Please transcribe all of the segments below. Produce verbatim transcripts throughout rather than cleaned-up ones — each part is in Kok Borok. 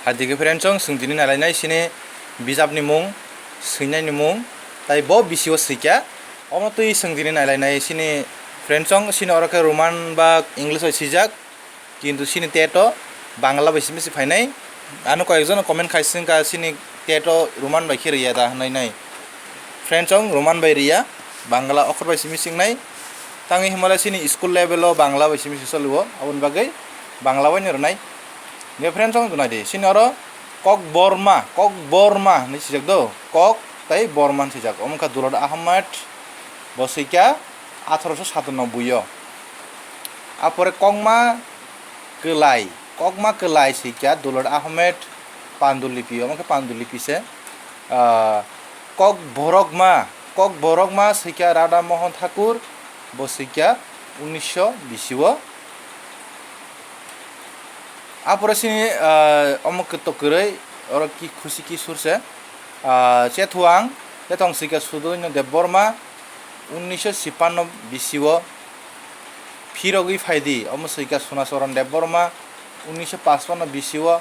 Adike friends chong, chwng tini nailainai chini bijapni mung, swinani mung, tai bo bisio swikha. Omo twi chwng tini nailainai chini friends chong, chini oro khe Roman ba English bai swijak, kintu chini tet o Bangla bai simi se phainai. Ano koyekjono comment khai swngkha, chini tet o Roman bai khe rwya da hwnwi nai. Friends chong, Roman bai rwya, Bangla okhor bai simi se wngnai. Tangwi hwnmale chini school level o Bangla bai simi se solio, aboni bagwi Bangla bai no rwnai. Nge friends chong, nai di, chini oro Kokborma, Kokborma hinwi swijak do, Kok tai Borma hinwi swijak. Omo wngkha Dulot Ahmed, bo swikha athroso satanoboi o. Apore Kokma Kwlai, Kokma Kwlai swikha Dulot Ahmed, Pandulipi, omo khe Pandulipi se. Ah, Kokborokma, Kokborokma swikha Radha Mohan Thakur, bo swikha unnisho bisi o. Apore chini, ah, omo kwtok kwrwi, oro ki khusi ki sur se. Ah, Chethuang, Chethuang swikha Sudoino Debbarma, unnisho chippanno bisi o. Phirogwi phaidi, omo swikha Sunacharan Debbarma, unnisho pachpanno bisi o.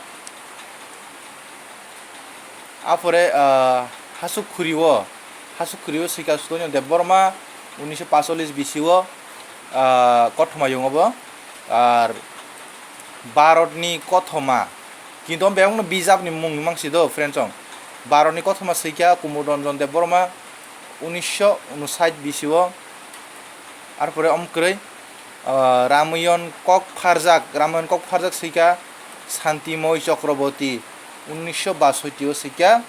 Apore, ah, Hasuk Khuri o, Hasuk Khuri o swikha Sudoino Debbarma, unnisho pacholish bisi o, ah, kothoma yungo bo. Ar Bharatni Kothoma, kintu omo bebakno bijapni mung mang si do, friends chong. Bharatni Kothoma swikha Kumud Ranjan Debbarma, unnisho unsait bisi o. Arpore omo kwrwi, ah, Ramayan Kok Pharjak, Ramayan Kok Pharjak swikha Shantimoi Chakraborty, unnisho basoiti o swikha.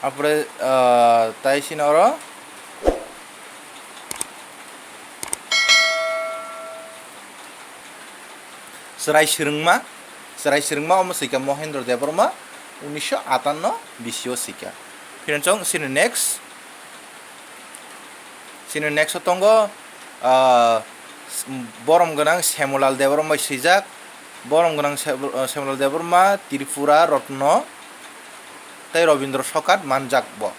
Arpore, ah, tai chini oro Chwrai Swrwngma, Chwrai Swrwngma omo swikha Mohendra Debbarma, unnisho atanno bisi o swikha. Friends chong, chini next, chini next o tongo, ah, borom gwnang Semolal Debbarma bai swijak, borom gwnang Se-, ah, Semolal Debbarma, Tripura Rotno, tei Robindra Sokat manjak bo.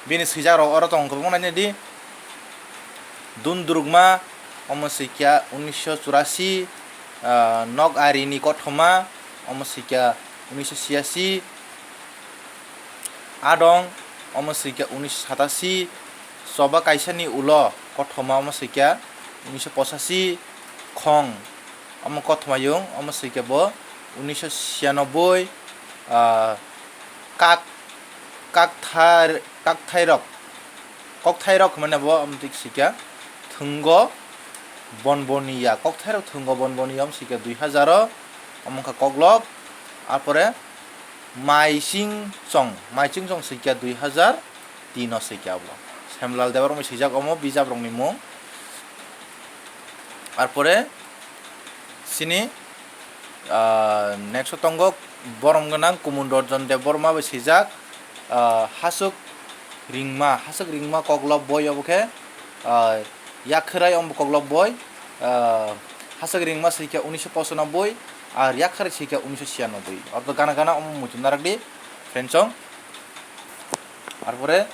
Bini swijak rok oro tongo, kwbangma naina di. Dundrukma, omo swikha unnisho churasi, ah, Nok Arini Kothoma, omo swikha unnisho chiyasi. Adong, omo swikha unnisho satasi. Choba Kaisani Ulo Kothoma, omo swikha unnisho pochasi. Khong, omo Kothoma yung, omo swikha bo unnisho chiyanobboi. Ah, Kak, Kakthar-, Kakthairok, Kokthairok hwnmani bo omo twi swikha Thwngo Bonboniya, Kokthairok Thwngo Bonboniya, omo swikha dui hazar o, omo wngkha Koklop. Arpore Maichingchong, Maichingchong swikha dui hazar tin o swikha bo. Semlal Debbarma swijak omo bijabrokni mung. Arpore chini, ah, next o tongo borom gwnang Kumud Ranjan Debbarma bai swijak, ah, Hasuk Ringma, Hasuk Ringma Koklop boi obo khe, ah, Yakhwrai omo Koklop boi, ah, Hasuk Ringma swikha unnisho pochanobboi, ar Yakhwrai swikha unnisho chiyanobboi. Oro gana gana omo muitu narak di, friends chong. Arpore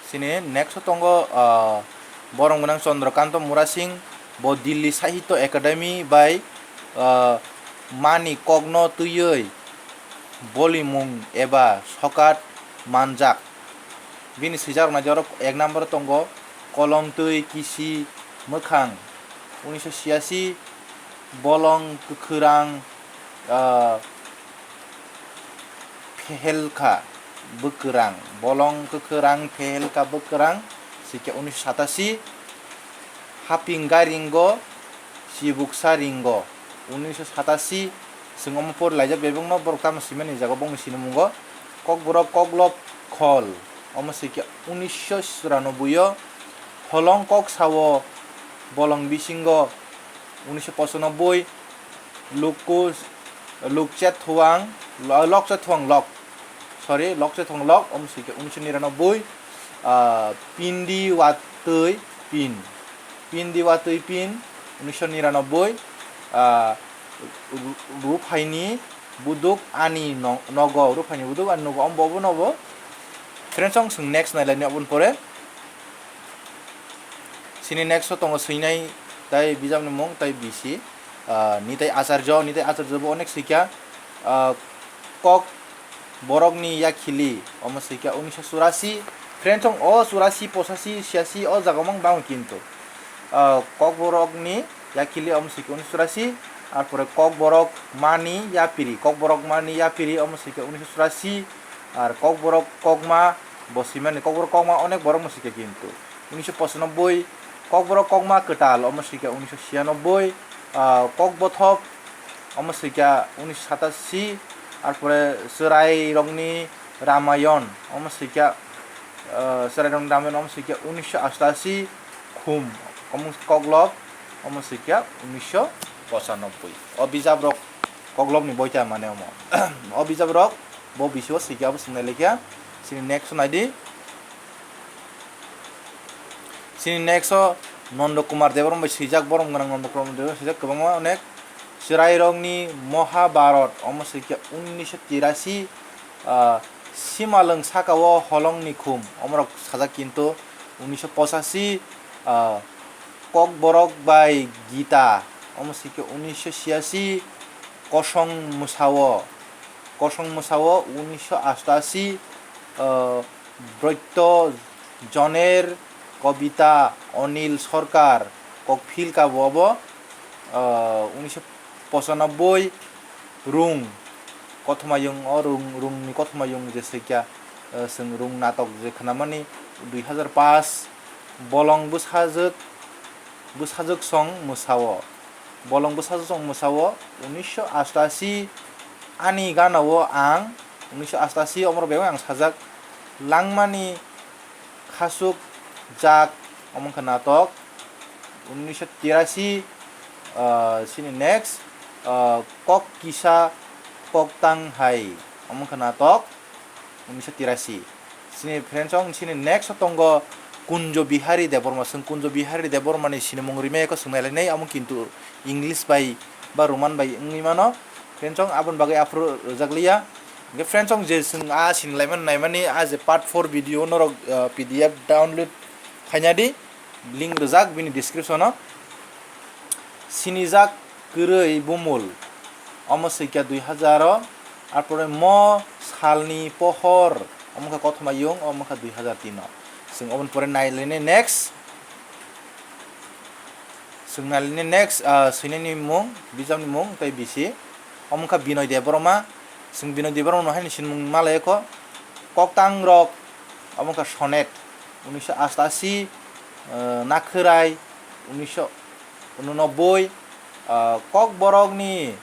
chini next o tongo, ah, borom gwnang Chandrakanta Murasing, bo Delhi Sahitya Academy bai, ah, mani kokno twiwi bolimung eba sokat manjak. Bini swijak rok nai di, oro ek number o tongo Kolom Twi Kisi Mwkhang, unnisho chiyasi, Bolong Kwkhwrang, ah, Phehelkha Bwkwrang, Bolong Kwkhwrang Phehelkha Bwkwrang, swikha unnisho satasi, Hapingga Ringo, Chibuksa Ringo, unnisho satasi, chwng omo pori laijak bebakno, borok tamo simani jaga bongni sinimungo, Kokborok Koklop Khol, omo swikha unnisho churanobboi o, Holong Kok Sao Bolong Bisingo, unnisho pochanobboi, Luku-, Lukchethuang, Lo-, Lokchethuang Lok, sorry, Lokchethuang Lok, omo swikha unnisho niranobboi, ah, Pindi Watwi Pin, Pindi Watwi Pin, unnisho niranobboi, ah, Ru-, Ruphaini Buduk Ani No-, Nogo, Ruphaini Buduk Ani Nogo, omo bo, bo no bo, friends chong, chwng next nailaini oboni pore. Chini next o tongo swinai tai bijapni mung tai bisi. Ah, Nitai Acharya, Nitai Acharya bo onek swikha, ah, Kok Borokni Yakhili, omo swikha unisho churasi. Friends, chwng o churasi, pochasi, siasi o jaga mang bang kintu. Ah, Kok Borokni Yakhili, omo swikha unisho churasi. Arpore Kok Borok Mani Yapiri, Kok Borok Mani Yapiri, omo swikha unisho churasi. Ar Kok Borok Kokma bo swimani, Kok Borok Kokma onek borok mo swikha kintu. Unisho pochanobboi, Kok Borok Kokma Kwtal, omo swikha unisho siyanoboi. Ah, Kok Bothop, omo swikha unisho satasi, arpore Chwrairokni Ramayon, omo swikha, ah, Chwrairokni Ramayon, omo swikha unisho astasi, Khum, omo Koklop, omo swikha unisho pochanobboi. O bijabrok Koklopni boita mane omo. O bijabrok bo bisio swikha abo swingnai lekha. Chini next o naidi. Chini next o Nondo Kumar Debbarma bai swijak, borom gwnang Nondo Kumar Debbarma swijak kwbangma onek. Chwrairokni Mohabharat, omo swikha unisho tirasi, ah, Simalwng Sakao Holongni Khum, omorok sajak kintu unisho pochasi, ah, Kokborok bai Gita, omo swikha unisho siasi, Kosong Mwsao, Kosong Mwsao unisho astasi, ah, Broitto Joner, Kobita, Onil Sorkar, Kokphil Kabo obo, ah, unisho pochanobboi, Rung, Kothomayung, o Rung, Rungni Kothomayung je swikha, ah, chwng Rung natok je khnamani, dui hazar paanch, Bolong Bwsajwk, Bwsajwk Song Mwsao, Bolong Bwsajwk Song Mwsao, unisho astasi, Ani Ganao Ang, unisho astasi, omorok bebak ang sajak, Langmani Khasuk Jak, omo wngkha natok, unisho tirasi, ah, chini next, ah, Kok Kisa Koktang Hai, omo wngkha natok, unisho tirasi. Chini friends, chini next o tongo Kunjo Bihari Debbarma. Chwng Kunjo Bihari Debbarmani sinimung rimai khe swng nailainai, amo kintu English bai ba Roman bai wngwi mano. Friends, aboni bagwi aphuru rwjak liya. Hwnkhe friends, je chwng a sinilaiman naimani a je part four video norok, ah, P D F download khaina di, link rwjak bini description o. Sinijak Kwrwi Bumul, omo swikha dui hazar o, arpore Mo Salni Pohor, omo wngkha Kothomayung, omo wngkha dui hazar tin o. Chwng oboni pore nailainai next. Chwng nailainai next, ah, swinani mung, bijapni mung tei bisi. Omo wngkha Binoy Debbarma. Chwng Binoy Debbarma no haino sinimung malai kho. Koktangrok, omo wngkha sonnet, unisho astasi, ah, Nakhwrai, unisho unonobboi, ah, Kokborokni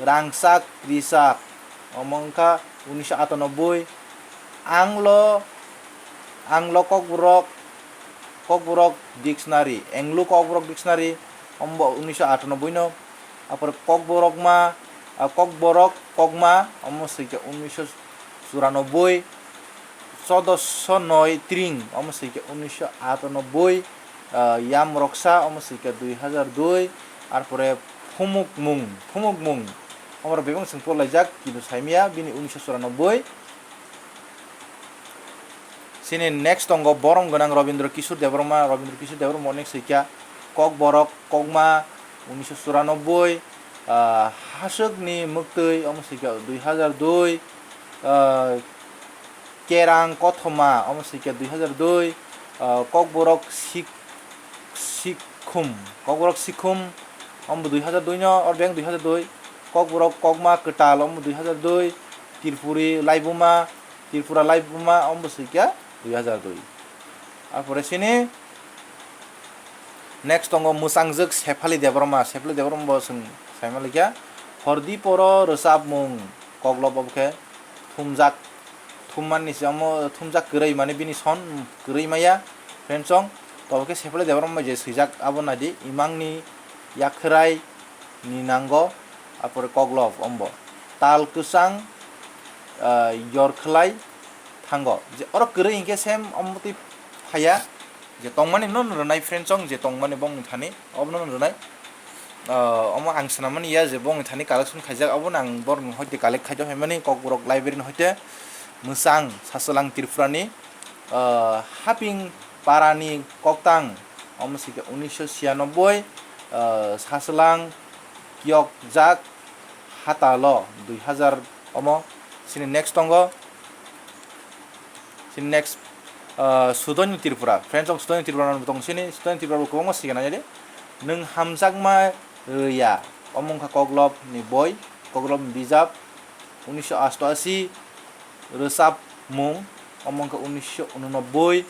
Rangchak Richak, omo wngkha unisho atanobboi, Anglo, Anglo Kokborok, Kokborok Dictionary, Anglo Kokborok Dictionary, ombo unisho atanobboi no, apor Kokborokma, ah, Kokborok Kokma, omo swikha unisho churanobboi, Chodosho Noi Tring, omo swikha unisho atanobboi, ah, Yam Roksa, omo swikha dui hazar dui, arpore Phumukmung, Phumukmung, omorok bebak chwng porlaijak, kintu saimaya bini unisho churanobboi. Chini next tongo borom gwnang Robindra Kishore Debbarma, Robindra Kishore Debbarma onek swikha Kokborok Kokma, unisho churanobboi, ah, Haswkni Mwktwi, omo swikha dui hazar dui, ah, Kerang Kothoma, omo swikha dui hazar dui, ah, Kokborok Sik-, Sikhum, Kokborok Sikhum, omo dui hazar dui no, or beng dui hazar dui, Kokborok Kokma Kwtal, omo dui hazar dui, Tripuri Laibuma, Tripura Laibuma, omo swikha dui hazar dui. Arpore chini next tongo Mwchangjwk Sephali Debbarma, Sephali Debbarma bo chwng saimaliya, Hordi Poro Rwchapmung, Koklop obo khe thumjak, thummani se omo thumjak kwrwi, mane bini son kwrwi maya, friends, chwng tobo khe Sephali Debbarma je swijak abo naidi, Imangni Yakhwrai ni nango, apore Koklop ombo tal kwchang, ah, yor khlai thango. Je oro kwrwi hinkhe same omo twi phaiya, je tongmani no rwnai, friends, chwng je tongmani bongni thani obono rwnai. Ah, omo ang swnam mani ya je bongni thani collection khaijak, obono ang borokni hoite collect khaijak phaimani, Kokborok library ni hoite. Mwchang Sachwlang Tripura ni, ah, Haping Parani Koktang, omo swikha unisho siyanoboi, ah, Sachwlang yokjak hatalo dui hazar omo. Chini next tongo, chini next, ah, Sudoino Tripura. Friends, chwng Sudoino Tripura no tong sini, Sudoino Tripura bo kwbangma sikana jadi. Nwng hamjakma rwya, omo wngkha Koklopni boi, Koklopni bijap, unisho asto asi, rwchapmung, omo wngkha unisho unonobboi,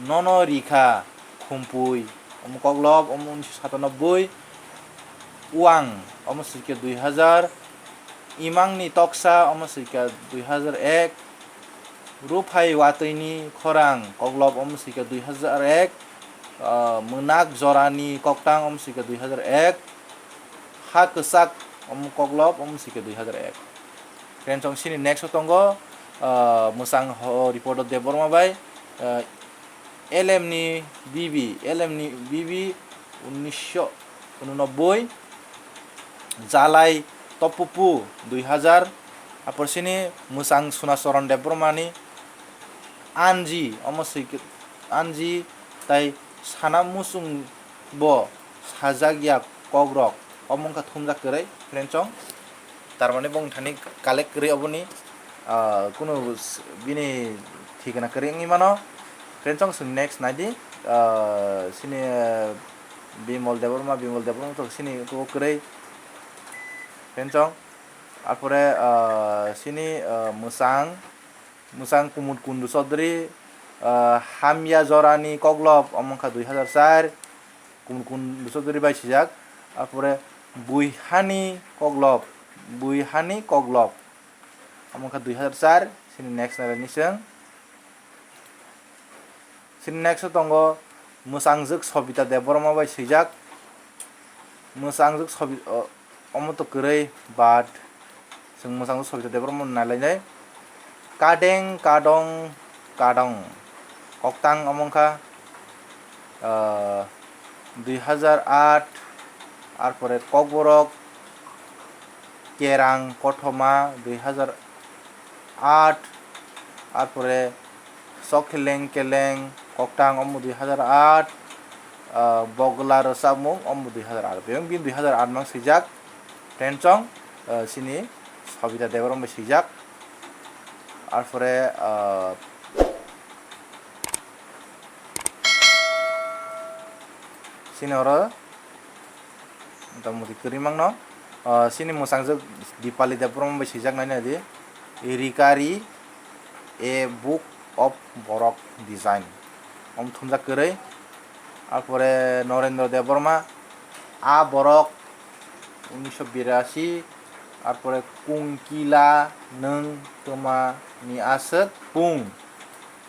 Nono Rikha Khumpui, omo Koklop, omo unisho satanobboi, Uang, omo swikha dui hazar, Imangni Toksa, omo swikha dui hazar ek, Ruphai Watwini Khorang, Koklop, omo swikha dui hazar ek, ah, Mwnak Jorani Koktang, omo swikha dui hazar ek, Ha Kwchak, omo Koklop, omo swikha dui hazar ek. Friends, chwng sini next o tongo, ah, Mwchang Ho Ripoto Debbarma bai, ah, L M ni B B, L M ni B B unisho unonobboi, Jalai Topupu dui hazar, apor sini Mwchang Sunachoron Debbarmani Anji, omo swikha Anji tai Sana Muchung bo sajak ya kokrok, omo wngkha thumjak kwrwi, friends, chwng. Tar mane bong thani collect kwrwi oboni, ah, kunu s-, bini thikna kwrwi wngwi mano. Friends, chwng next naidi, ah, sini, ah, Bimol Debbarma, Bimol Debbarma to sini to kwrwi. Friends, chwng. Apore, ah, sini, ah, Mwchang, Mwchang Kumud Kundu Chaudhary, ah, Hamya Jorani Koklop, omo wngkha dui hazar char, Kumud Kundu Chaudhary bai sijak. Apore Buihani Koklop, Buihani Koklop, omo wngkha dui hazar char, sini next nailai ni chwng. Sini next o tongo Mwchangjwk Sobita Debbarma bai swijak. Mwchangjwk Sobi-, o-, omo to kwrwi, but chwng Mwchangjwk Sobita Debbarma no nailainai. Kadeng Kadong Kadong Koktang omo wngkha, ah, dui hazar aat, arpore Kokborok Kerang Kothoma dui hazar aat, arpore Sok Keleng Keleng Koktang omo dui hazar aat, ah, Bogla Rwchapmung omo dui hazar aat. Bebak bini dui hazar aat mang swijak, friends, chwng, ah, sini Sobita Debbarma bai swijak. Arpore, ah, sini oro Motamoti kwrwi mangno. Ah, sini mwchangjwk Dipali Debbarma bai swijak nai naidi. Rikari, A Book of Borok Design. Om thumjak kwrwi. Arpore Norendra Debbarma, A Borok, unisho birasi. Arpore Kungkila, Nwng Twma ni Aswk Pung.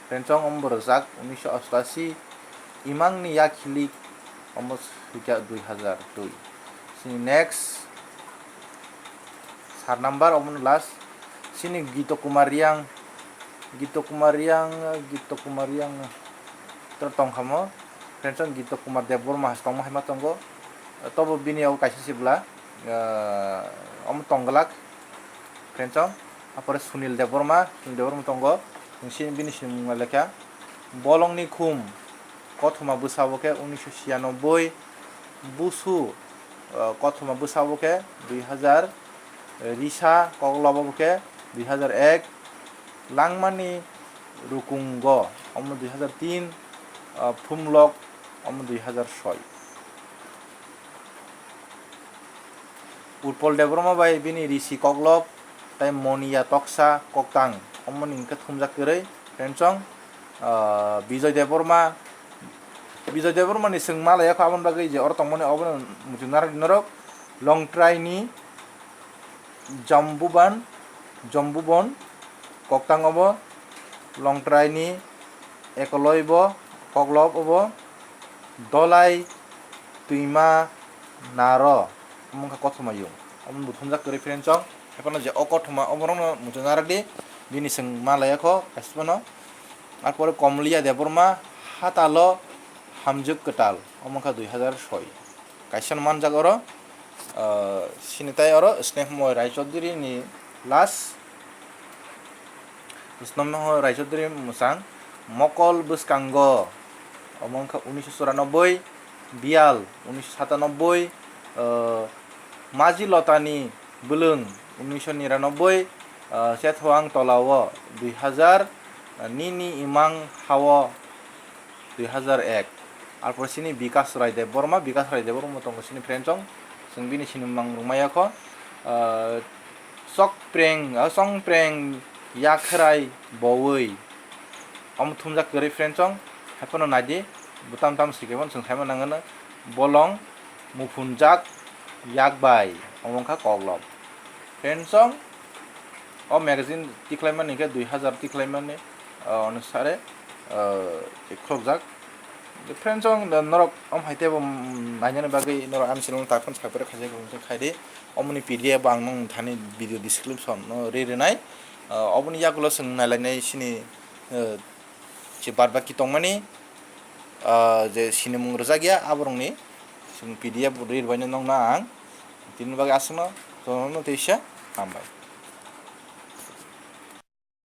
Friends, chwng omo bo rwjak unisho ostasi, Imangni Yakhilik omo swikha dui hazar dui. Sini next, sar number omo last. Sini Gito Kumar Riang, Gito Kumar Riang, Gito Kumar Riang, tro tongkhamo. Friends, chwng Gito Kumar Debbarma has tongma hai ma tongo. Tobo bini yago kaisa sibla, ah, omo tongglak. Friends, chwng. Apore Sunil Debbarma, Sunil Debbarma tongo, chwng sini bini sinimung lekha. Bolongni Khum, Kothoma bwsa bo khe unisho chiyanobboi, Busu, ah, Kothoma bwsa bo khe dui hazar, Risa Koklop bo khe dui hazar ek, Langmani Rukungo omo dui hazar tin, ah, Phumlok omo dui hazar soi. Utpol Debbarma bai bini Risi Koklop tei Moniya Toksa Koktang, omoni hwnkhe thumjak kwrwi, friends, chwng, ah, Bijoy Debbarma, Bijoy Debbarma ni chwng ma laiya kho, aboni bagwi je oro tongmani obono muchung narwk di norok, Longtrai ni Jambuban, Jambubon Koktang obo, Longtrai ni Ekoloi bo Koklop obo, Dolai Twima Naro, omo wngkha Kothoma yung. Omo bo thumjak kwrwi, friends, chwng. Haphano je o Kothoma oborokno muchung narwk di, bini chwng ma laiya kho, kaisa phano. Arpore Komliya Debbarma, Hatalo Hamjwk Kwtal, omo wngkha dui hazar soi. Kaisa no manjak oro, ah, sini tai oro Snehmoy Raichaudhury ni last, Snehmoy Raichaudhury mwchang, Mokol Bwskango, omo wngkha unisho churanobboi, Biyal unisho satanobboi, ah, Maji Lotani Bwlwng, unnisho niranoboi, ah, Chethoang Tolao dui hazar, ah, Nini Imang Hao dui hazar ek. Arpor sini Bikas Rai Debbarma, Bikas Rai Debbarma tongo sini friendsong. Chwng bini sinimung rwmaya kho. Ah, Chokpreng, ah, Chongpreng Yakhrai Bowi. Omo thumjak kwrwi friendsong. Haiphano naidi, bo tam tam swi khe phano chwng saima nangano. Bolong Muphunjak Yakbai, omo wngkha Koklop. Friendsong, o magazine tikhlaimani hwnkhe dui hazar tikhlaimani, ah, onusare, ah, khulukjak. Friendsong, da norok om hai tebo, mm, nainani bagwi norok ani channel tak phano subscribe khaijak, khaidi. Omoni P D F bo ang nung thani video description no ri rinai. Ah, oboni yagulo chwng nailainai sini, ah, je bad baki tongmani, ah, je sinimung rwjak ya, aborokni chwng P D F bo ri rwbaino nokna ang. Tini bagwi aswkno, jotono teisa hambai.